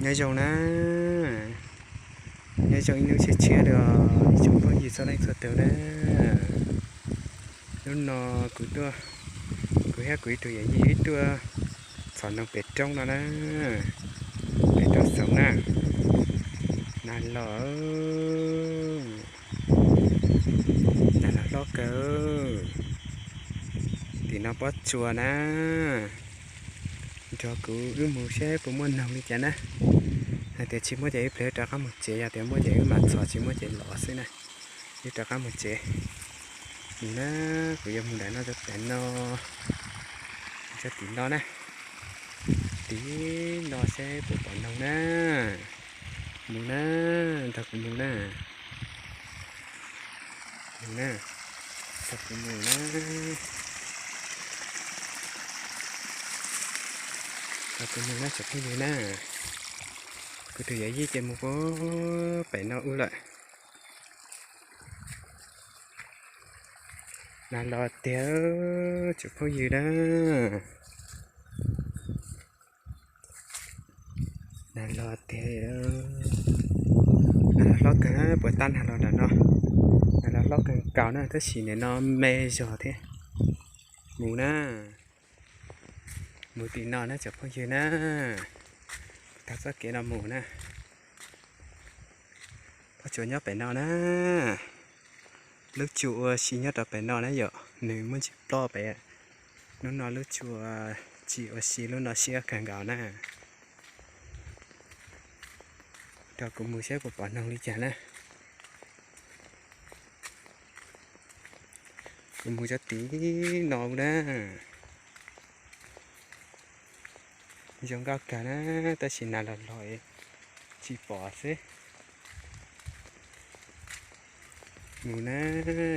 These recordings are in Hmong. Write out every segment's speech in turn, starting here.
Nyob zoo na, nyob zoo ib hnub tshiab tshiab rau ib tsoom phooj ywg txhua leej txhua tus na. Hnub no kuv tuaj, kuv thiab kuv ib tug yawm yij wb tuaj txhom noog pem roob no na, pem roob Xoom na. Nas los, nas los hlob kawg. Tim no pob tsuas na, nrog kuv wb mus seb puas muaj noog li cas na. Hais tias tsis muaj ces wb pliag rov qab mus tsev, yog tias muaj ces wb mam txhom, tsis muaj ces los xwb na. Wb rov qab mus tsev. Mus na, kuv yuav mus nram no rau pem no, rau tim no na. Tim no seb puas pom noog na. Mus na, nrog kuv mus na. Mus na, nrog kuv mus na. Nrog kuv mus na tsoom phooj ywg na. Kuv tus yawm yij ces mus puag pem no ub lawm. Nas los tiag tsoom phooj ywg na. Nas los tiag, nas los hlob kawg, puas tab nas los nram no. Nas los hlob kawg nkaus na, tab sis nim no me zog thiab. Mus na, mus tim no na tsoom phooj ywg na. Taug txoj kev no mus na. Pob tsuas nyob pem no na. Lub tsu ua si nyob rau pem no na yom, nws muaj ntsis ploj pem. Lub no lub tsu tsis ua si, lub no siab kawg nkaus na. Nrog kuv mus seb puas pom noog li cas na. Kuv mus rau tim no na. Zoo nkauj kawg na, tab sis nas los los tsis pom xwb. Mus na,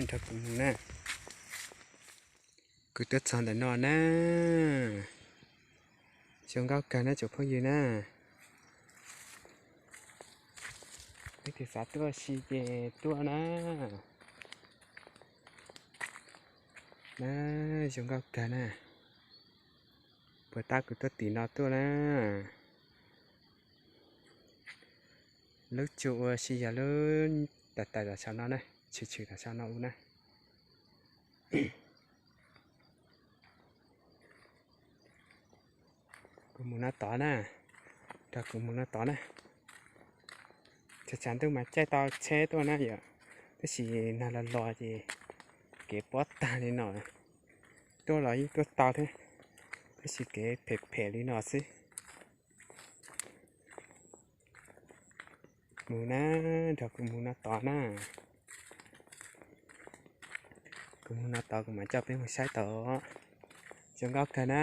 nrog kuv mus na. Kuv tuaj txog ntawm no na. Zoo nkauj kawg na tsoom phooj ywg na. Leej twg xav tuaj si ces tuaj na. Na, zoo nkauj kawg na. Puas tab kuv tuaj tim no tuaj na. Lub tsu ua si yog lub tawm tawm tom saum no na, tshwm tshwm tom saum no ub na. Kuv mus no tod na, nrog kuv mus no tod na. Tshav tshav ntuj mas caij tau tsheb tuaj na yom, tab sis nag los los ces kev pob tag li no. Tuaj los yeej tuaj tau thiab, tab sis kev phem phem li no xwb. Mus na, nrog kuv mus no tod na. Kuv mus no tod kuv mam coj peb mus saib tod. Zoo nkauj kawg na.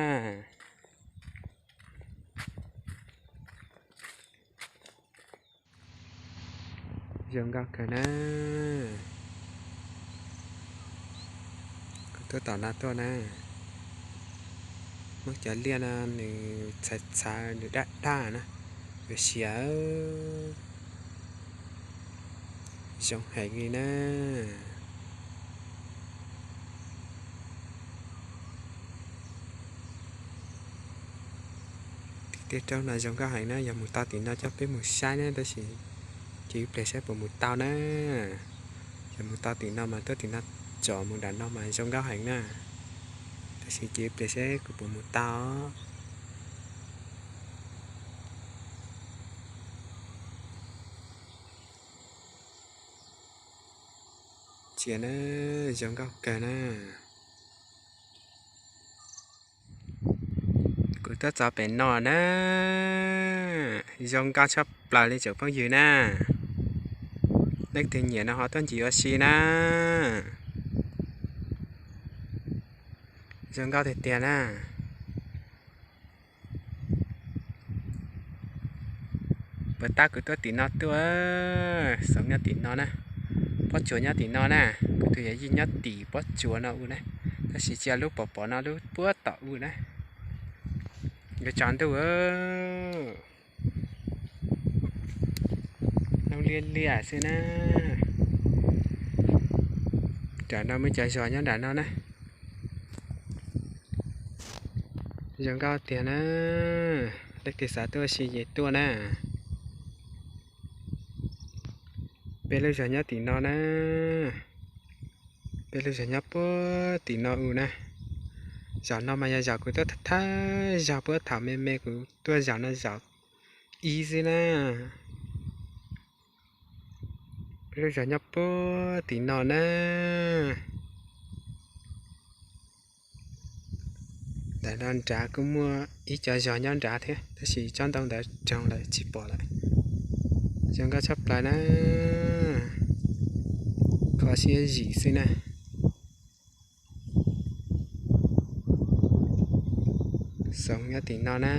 Zoo nkauj kawg na. Kuv tuaj tom no tuaj na. Muab cov liaj no nws txhais txhais nws daj daj na, nws siav. Zoo heev li na. Tim tej roob no zoo nkauj heev na, yog mus tau tim no coj peb mus saib na, tab sis cia ib pliag saib puas mus tau na. Yog mus tau tim no mas tuaj tim no tsom mus nram no mas zoo nkauj heev na, tab sis cia ib pliag saib kuv puas mus tau. Cia na, zoo nkauj kawg na. Kuv tuaj txog pem no na, zoo nkauj tshaj plaws li tsoom phooj ywg na. Leej twg nyiam no ho tuaj ncig ua si na. Zoo nkauj tiag tiag na. Puas tab kuv tuaj tim no tuaj, Xoom nyob tim no na, pob tsuas nyob tim no na, kuv tus yawm yij nyob tim pob tsuas no ub na, tab sis cia lub pom pom no lub puag tom ub na. Yuav tsaus ntuj, hnub liab liab xwb na. Nram no muaj cov zos nyob nram no na. Zoo nkauj tiag na, leej twg xav tuaj ua si ces tuaj na. Peb lub zos nyob tim no na. Peb lub zos nyob puag tim no u na. Zos no mas yog zos kuv tuaj thawj zaug puag thaum me me kuv tuaj zos no zaum ib xwb na. Peb lub zos nyob puag tim no na. Ntawm no nrad kuj muaj ib co zos nyob nrad thiab tab sis tsob ntoo ntawd rog lawm tsis pom lawm. Zoo nkauj tshaj plaws na. Kho siab zim xwb na. Xoom nyob tim no na.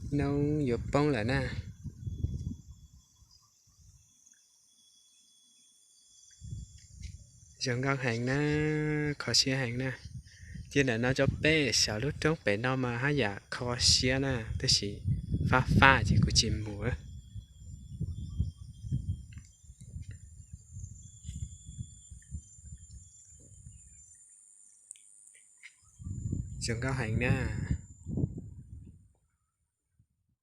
Hnub yuav poob lawm na. Zoo nkauj heev na, kho siab heev na. Cia ntawm no rau peb saum lub roob pem no mas haj yam kho siab na, tab sis fab fab ces kuv tsis mus. Zoo nkauj heev na.